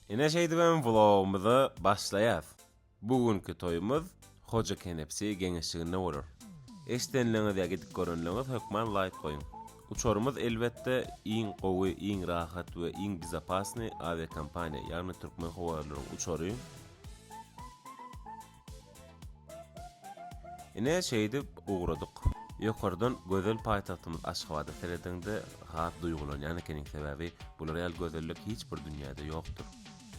Ine şeýdibem vlogymyza başlaýas. Bu günki toýumyz Hoja Kenepsi geňeşliginde bolar. Eşidenleňiz ýa gidip görenleňiz hökman laýk goýuň. Uçarymyz elbetde iň gowy, iň rahat we iň bezopasnyý awiakompaniýa, ýagny Türkmen howaýollaryň uçary. Ine şeýdip ugradyk. Ýokardan gözel paýtagtymyz Aşgabada seredeňde has duýgulanýan ekeniň sebäbi bular ýaly gözellik hiç bir dünýäde ýokdur.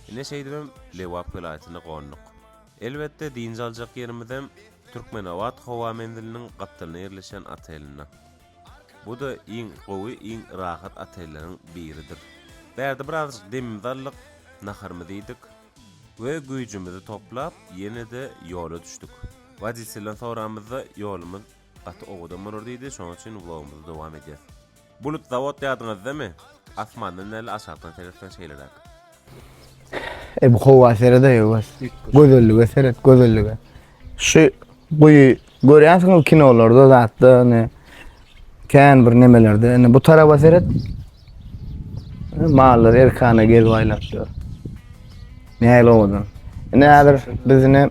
Ine şeýdibem Lebap welaýatyna gonduk. Elbetde dynç aljak ýerimizem Türkmenabat howa menziliniň gapdalynda ýerleşen otelinde. Bu-da iň gowy iň rahat otelleriň biridir. Bärde birazajyk demimizi aldyk, naharymyzy iýdik. We güýjümizi toplap, ýene-de ýola düşdük. Woditelden soramyzda, ýolumyz gaty owadan bolar diýdi, şonuň üçin vlogymyzy dowam edýäs. Bulut zawod ýadyňyzdamy? Asmandan däl, aşakdan seretseň şeýleräk. E bu howa seret-ä Öwez. Gözellige seret, gözellige. Şu guýy görýänsiňiz kinolarda zatda ine kän bir nemelerde. Ine bu taraba seret. Mallar erkana gezip aýlap ýör. Nähili owadan. Ine häzir biz ine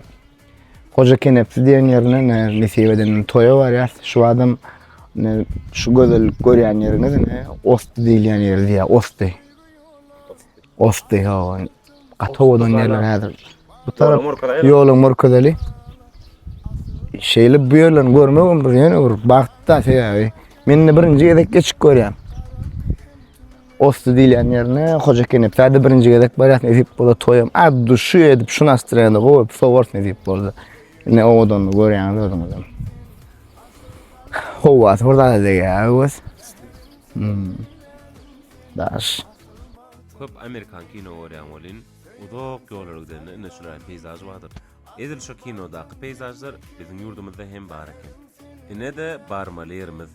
Hoja Kenepsi diýen ýerine ine nesip eden toýa barýas. Şu adam ine şu gözellik görýän ýeriňiz ine Osty diýilýän ýeri diýýär, Osty. Osty, hawa. Gaty owadan ýerler häzir. Bu tarap ýoluň görkezeli. Şeýle bu ýerlerini görmegem bir ýene bir bagt-da sebäbi. Men indi birinji gezek geçip görýän. Osty diýilýän ýerine Hoja Kenepsä-de birinji gezek barýas nesip bolsa toýam ad duşy edip şu nastreniýada goýup sowarys nesip bolsa. Ine owadanlygy görýäňiz özüňizem. Howasy bir zada degýär öwez. Hmm. Daş. Köp amerikan kino görýän welin, uzak ýollara gidende ine şular peýzaž bardyr. Edil şo kinodaky peýzažlar biziň ýurdumyzda hem bar eken. Ine-de barmaly ýerimiz.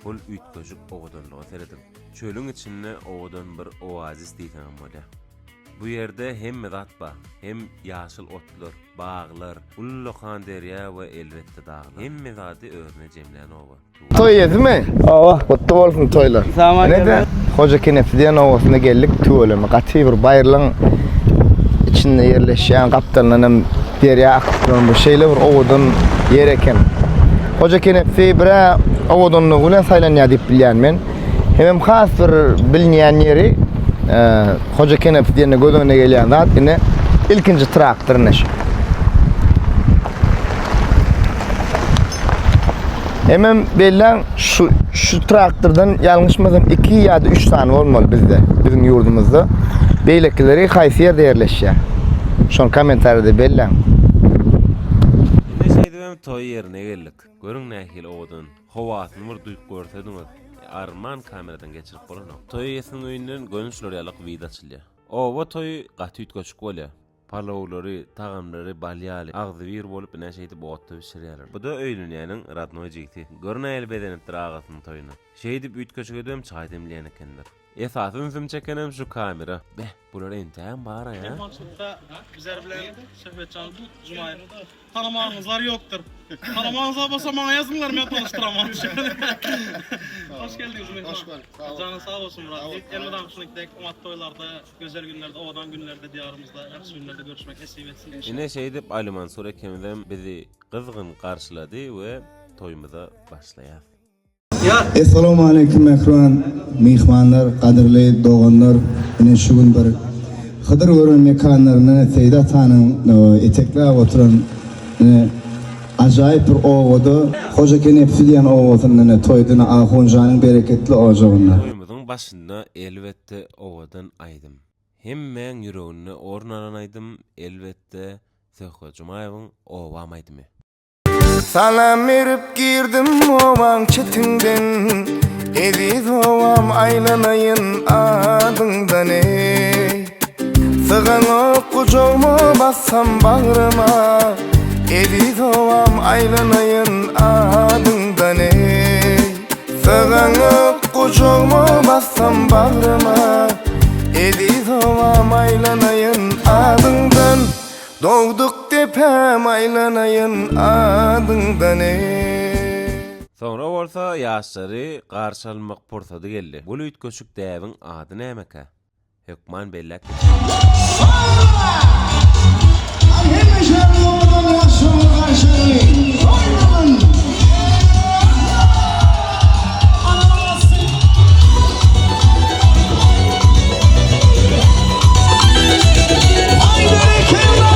Bul üýtgeşik owadanlyga serediň. Çölüň içinde owadan bir oazis diýseňem bolýar. Bu ýerde hemme zat bar. Hem ýaşyl otlar, baglar, ullakan derýa we elbetde daglar. Hemme zady özüne jemlän oba. Toý ýesimi? Hawa. Gutly bolsun toýlar. Salam Ine-de Hoja Kenepsi diýen obasyna geldik. Tüweleme gaty bir baýyrlygyň içinde ýerleşýän, gapdalyndan hem derýa akyp duran bir şeýle bir owadan ýer eken. Hoja Kenepsi bir-ä owadanlygy bilen saýlanýar diýip bilýän men. Hemem has bir bilinýän ýeri e, Hoja Kenepsi diýende göz öňüne gelýän zat ine ilkinji traktor ine şu. Hemem belläň şu şu traktordan ýalňyşmasam 2 ýa-da 3 sany bolmaly bizde, biziň ýurdumyzda. Beýlekileri haýsy ýerde ýerleşýär? Şony kommentariýada belläň. Ine şeýdibem toý ýerine geldik. Görüň nähili owadan. Howasyny bir duýup görsediňiz. Arman kameradan geçirip bolanok. Toý eýesiniň öýünden göni şular ýalyk wid açylýar. Oba toýy gaty üýtgeşik bolýar. Palawlary, tagamlary bal ýaly, agzybir bolup ine şeýdip otda bişirýärler. Bu-da öýlenýäniň radnoý jigsi. Gör nähili bezenipdir agasynyň toýuna. Şeýdip üýtgeşik edibem çaý demleýän ekenler. Esasy ünsümi çekenem şu kamera. Beh, bular entägem bar-a, ýa? Myhmançylykda bizler bilen Söhbetjan Jumaýew. Tanamagyňyzlar ýokdur. Tanamagyňyzlar bolsa maňa ýazyňlar men tanyşdyraman. Hoş geldiňiz myhman. Hoş gördük. Sag boluň. Janyň sag bolsun Myrat. Elmydama şunuň dek oňat toýlarda Gözel günlerde, owadan günlerde Diýarymyzda ýagşy günlerde görüşmek nesip etsin inşallah. Ine şeýdip Aly Mansur ekemizem bizi gyzgyn garşylady we toýumyza başlaýas. Essalawmaleýkim mähriban myhmanlar, gadyrly doganlar, ine şu gün bir Hydyr gören mekanlaryndan Seýdi atanyň etekläp oturan ine ajaýyp bir obada Hoja Kenepsi diýen obasynda ine toýda ine Ahunjanyň bereketli ojagynda. Toýumyzyň başynda elbetde owadan aýdym. Hemmäň ýüreginde orun alan aýdym elbetde Söhbet Jumaýewiň Obam aýdymy. Salam berip girdim obaň çetinden Eziz obam aýlanaýyn adyňdan eý Sygaňok gujagma bassam bagryma Eziz obam aýlanaýyn adyňdan eý Sygaňok gujagma bassam bagryma Eziz obam aýlanaýyn adyňdan Dogduk depäm aýlanaýyn adyňdan eý. Soňra bolsa ýaşlary garşy almak pursady geldi. Bul üýtgeşik däbiň ady nämekä? Hökman belläp geçiň. Berekella owadan ýaşuly garşyly. Oýnaň! Aý berekella!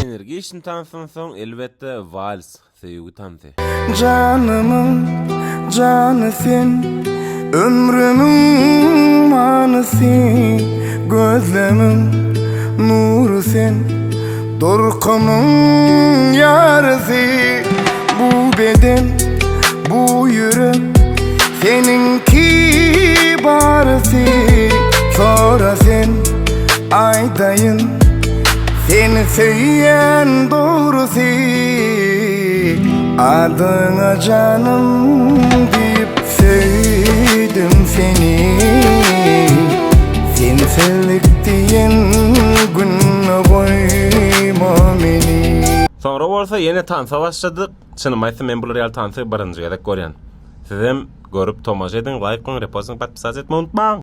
Energiçny tansdan soň elbetde wals, söýgi tansy. Janymyň jany sen, ömrümiň manysy, gözlemiň nury sen, durkumyň ýarysy. Bu beden, bu ýürek seniňki barysy. Sora sen, aýdaýyn, seni söýýän dogrusy. Adyňa janym diýip söýdüm seni. Sensizlik diýen günde goýma meni. Soňra bolsa ýene tansa başladyk. Çynymy aýtsam men bular ýaly tansy birinji gezek görýän. Sizem görüp tomaşa ediň, laýk goýuň, repost ediň, podpisat etmegi unutmaň.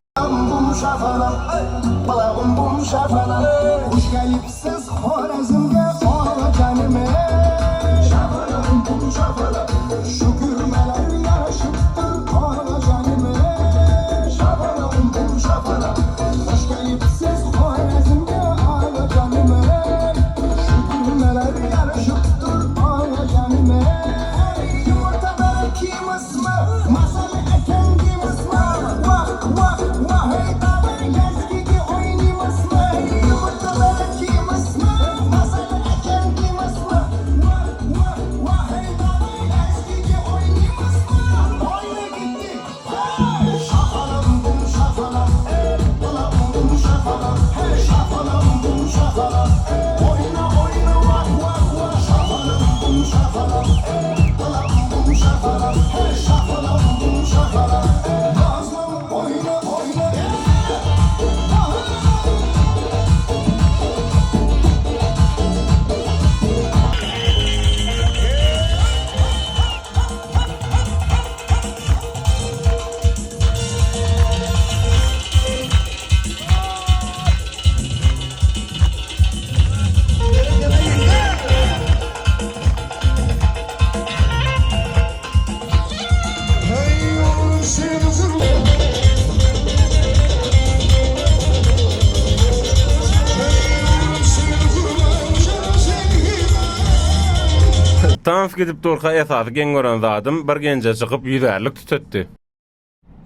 Tans gidip durka esasy geň gören zadym bir genje çykyp ýüzärlik tütetdi.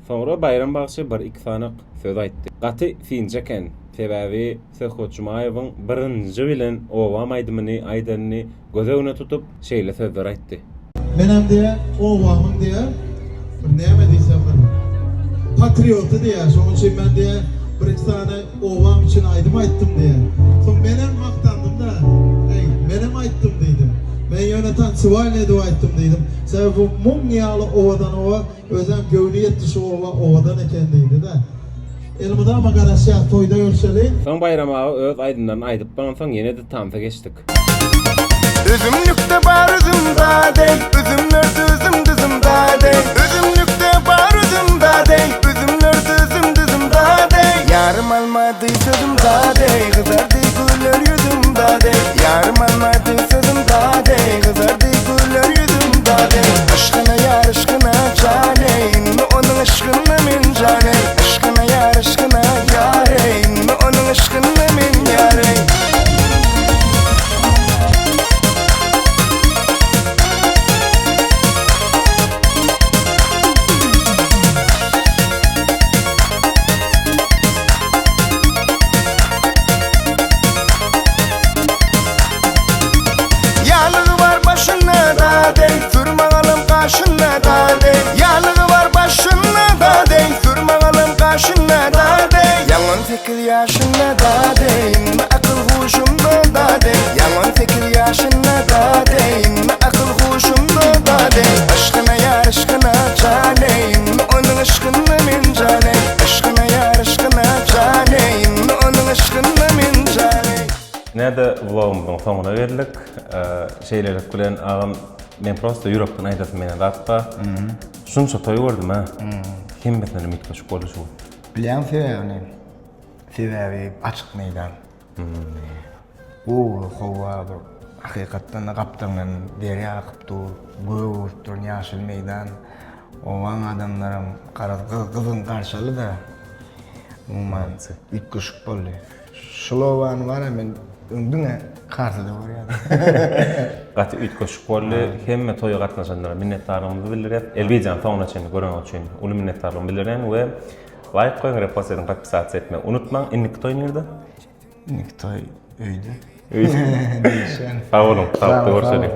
Soňra Baýram bagşy bir-iki sanak söz aýtdy. Gaty synja eken. Sebäbi Söhbet Jumaýewiň birinji bilen Obam aýdymyny aýdanyny göz öňüne tutup, şeýle sözleri aýtdy. Menem diýýär, obamyň diýýär, bir näme diýsem bir patrioty diýýär. Şonuň üçin men diýýär, bir-iki sany obam üçin aýdym aýtdym diýýär. Soň menem magtandym-da, Äý, menem aýtdym diýdim. Men ýöne tansiwalnyý edip aýtdym diýdim. Sebäbi bu muň ýaly owadan oba Özem göwni ýetdi şu oba owadan eken diýdi-de. Elmydama garaşýas toýda görşeli. Soň Baýram aga öz aýdymlaryny aýdyp bolansoň ýene-de tansa geçdik. Üzümlikde bar üzüm dade, Üzümler düzüm düzüm dade. Üzümlikde bar üzüm dade, Üzümler düzüm düzüm dade. Ýarym almady sözüm dade, Gyzardy güller ýüzüm dade. Ýarym almady sözüm dade, Gyzardy güller ýüzüm dade. Yşkyna ýar yşkyna jan eý, Indi onuň yşkynda men jan eý. Yşkyna ýar yşkyna ýar eý, Indi onuň yşkynda men ýar eý. Ýalygy bar başynda da deý, Sürme galam gaşynda da deý. Ýalygy bar başynda da deý, Sürme galam gaşynda da deý. Ýaň on sekiz ýaşynda da deý, Indi akyl huşumda da deý. Ýaň on sekiz ýaşynda da deý, Indi akyl huşumda da deý. Yşkyna ýar yşkyna jan. Şeýlelik bilen agam men prosta ýürekden aýdasym gelýän zat bar. Şunça toý gördüm ha. Hemmesinden hem üýtgeşik boldy şu gün. Bilýäň sebäbini? Sebäbi açyk meýdan. Gowy howa bir hakykatdan-da gapdalyndan derýa akyp dur, gök öwrüp duran ýaşyl meýdan. Obaň adamlaram garaz gyzgyn garşaly-da. Umuman üýtgeşik boldy. Şul obany bar-a men öň diňe kartada görýärdim. Gaty üýtgeşik boldy. Hemme toýa gatnaşanlara minnetdarlygymyzy bildirýäs. Elwideony soňuna çenli göreniňiz üçin uly minnetdarlygymy bildirýän we laýk goýuň, repost ediň, podpisasiýa etmegi unutmaň. Indiki toý nirde? Indiki toý öýde. Öýde. Diýişen. Sag boluň, saglykda görşeliň.